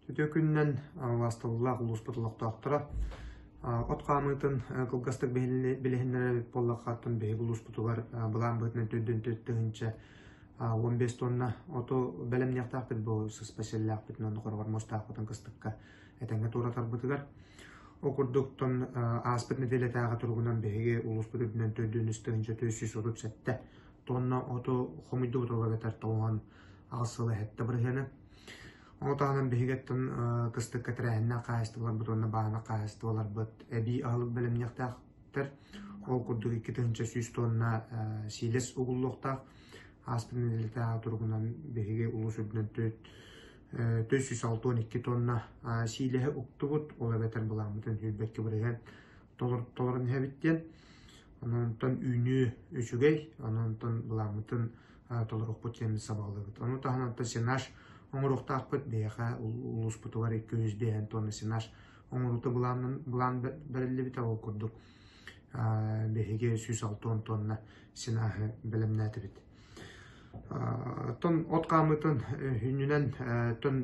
Үтүө күнүнэн убаастабыллаах улууспут олохтоохторо! От хаамыытын кылгастык билиһиннэрэр эбит буоллахха, оттон биһиги улууспутугар былаан быһыытынан 4 тыһыынча 15 тонна оту бэлэмниэхтээхпит, бу сыспай сиэллээхпитин уонна хороҕор муостаахпытын кыстыкка этэҥҥэ туоратарбытыгар. Ол курдук тон ааспыт нэдиэлэтээҕи туругунан биһиги улууспут үрдүнэн 4 3 437 тонна оту хомуйдубут, ол эбэтэр 98 сыл 7 бырыһыаны. Ону таһынан биһиги оттон кыстыкка тэрээһиннээх хаһаайыстыбаларбыт уонна бааһына хаһаайыстыбаларбыт эбии аһылык бэлэмниэхтээхтэр. Ол курдук 2100 тонна сиилэс угуллуохтаах. Ааспыт нэдиэлэтээҕи туругунан биһиги улуус үрдүнэн 462 тонна сиилэһи уктубут, ол эбэтэр былааммытын 22 бырыһыан толорон иһэбит диэн. Онон үүнүү үчүгэй, онон былааммытын толоруохпут диэн сабаҕалыыбыт. Ону таһынан сенаж оҥоруохтаахпыт, биһиэхэ улууспутугар 205 тонна сенаж оҥоруута былаан бэриллибитэ, ол курдук биһиги 160 тонна сенаһы бэлэмнээтибит. Оттон от хаамыытын хүннүнэн тон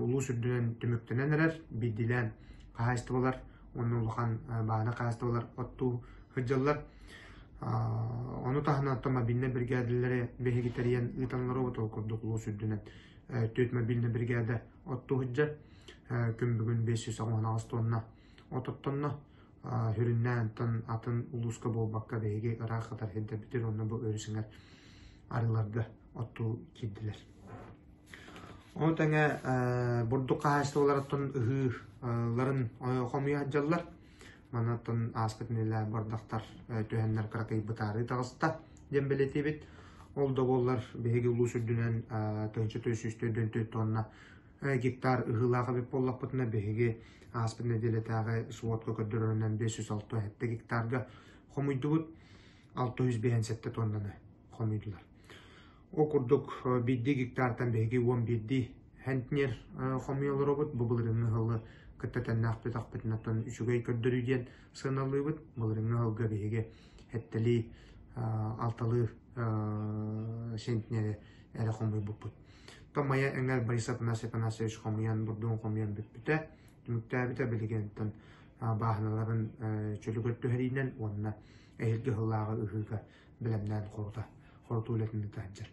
улуус үрдүнэн түмүктэнэн эрэр, биирдиилээн хаһаайыстыбалар уонна улахан бааһына хаһаайыстыбалар оттуу сылдьаллар. Ону таһынан оттон мобильнай биригээдэлэри биһиги тэрийэн ыытан олоробут, ол курдук улуус үрдүнэн 4 мобильнай биригээдэ оттуу сылдьар. Күн бүгүн 598 тонна от оттонно. Сүрүннээн оттон атын улууска буолбакка биһиги ыраах сытар сирдэрбитин уонна бу өрүс эҥэр арыыларга оттуу киирдилэр. Ону тэҥэ бурдук хаһаайыстыбаларыттан ыһыыларын хомуйа сылдьаллар. Манан ааспыт нэдиэлэ бардахтар түһэннэр кыракый бытаарыы таҕыста диэн бэлиэтиибит. Ол да буоллар биһиги улуус үрдүнэн 1444 тонна гектар ыһыылаах эбит буоллахпытына, биһиги ааспыт нэдиэлэтээҕи сводка көрдөрөрүнэн 567 гектарга хомуйдубут, 657 тоннаны хомуйдулар. Ол курдук биирдии гектартан биһиги 11 центнер хомуйа олоробут. Бу былырыыҥҥы ыһылы кытта тэннээх оттон үчүгэй көрдөрүү диэн сыаналыыбыт. Былырыыҥҥы ыһылга биһиги сэттэлии алталыы центнери эрэ хомуйбуппут. Томайа эҥэр Борис Афанасьев Афанасьевич хомуйан, бурдугун хомуйан бүппүтэ. Түмүктээбитэ билигин бааһыналарын чөлүгэр түһэриинэн уонна эһиилги ыһыллааҕы ыһыыга бэлэмнээн хорута, хорутуу үлэтин ыыта сылдьар.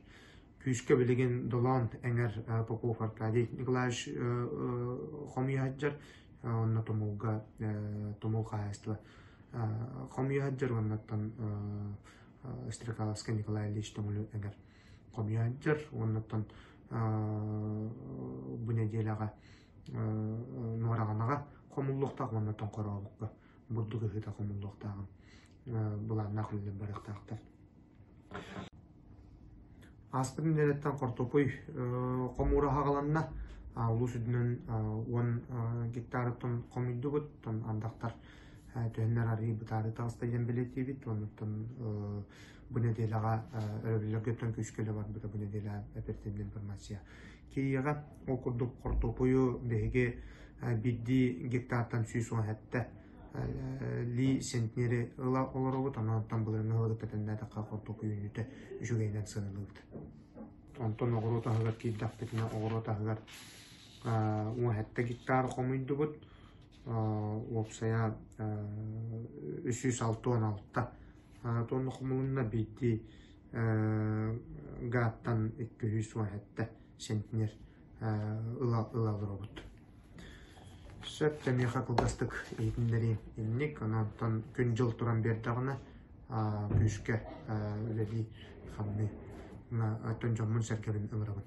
Күүскэ билигин Долоон эҥэр Попов Аркадий Николаевич хомуйа сылдьар, онно Тумулга Тумул хаһаайыстыба хомуйа сылдьар уоннаттан Стрекаловскай Николай Ильич Төҥүлү эҥэр хомуйа сылдьар уоннаттан бу нэдиэлэҕэ Нуораҕанаҕа хомуллуохтаах уоннаттан Хорообукка бурдук ыһыыта хомуллуохтааҕын былааннаах үлэлэр барыахтаахтар. Ааспыт нэдиэлэттэн хортуоппуй хомуура саҕаланна. Улуус үрдүнэн 10 гектарыттан хомуйдубут, ардахтар түһэннэр арыый бытаарыы таҕыста диэн бэлиэтиибит. Оннуттан бу нэдиэлэҕэ өрөбүллэргэ күүскэ үлэ барбыта, бу нэдиэлэ оперативная информация киириэҕэ. Ол курдук хортуоппуйу биһиги биирдии гектартан 117 ли центнери ыла олоробут, онон былырыҥҥы ыһылыгыттан тэннээтэххэ хортуоппуй үүнүүтэ үчүгэйинэн сыаналыыбыт. Онтон оҕуруот аһыгар киирдэхпитинэ, оҕуруот аһыгар 17 гектар хомуйдубут, уопсайа 366 тонна хомулунна, биирдии гааттан 217 центнер ыла олоробут. Сөп, миэхэ кылгастык иһитиннэриим инник, онон күн-дьыл туран биэрдэҕинэ күүскэ үлэлии хамныы оттон дьоммун-сэргэбин ыҥырабын.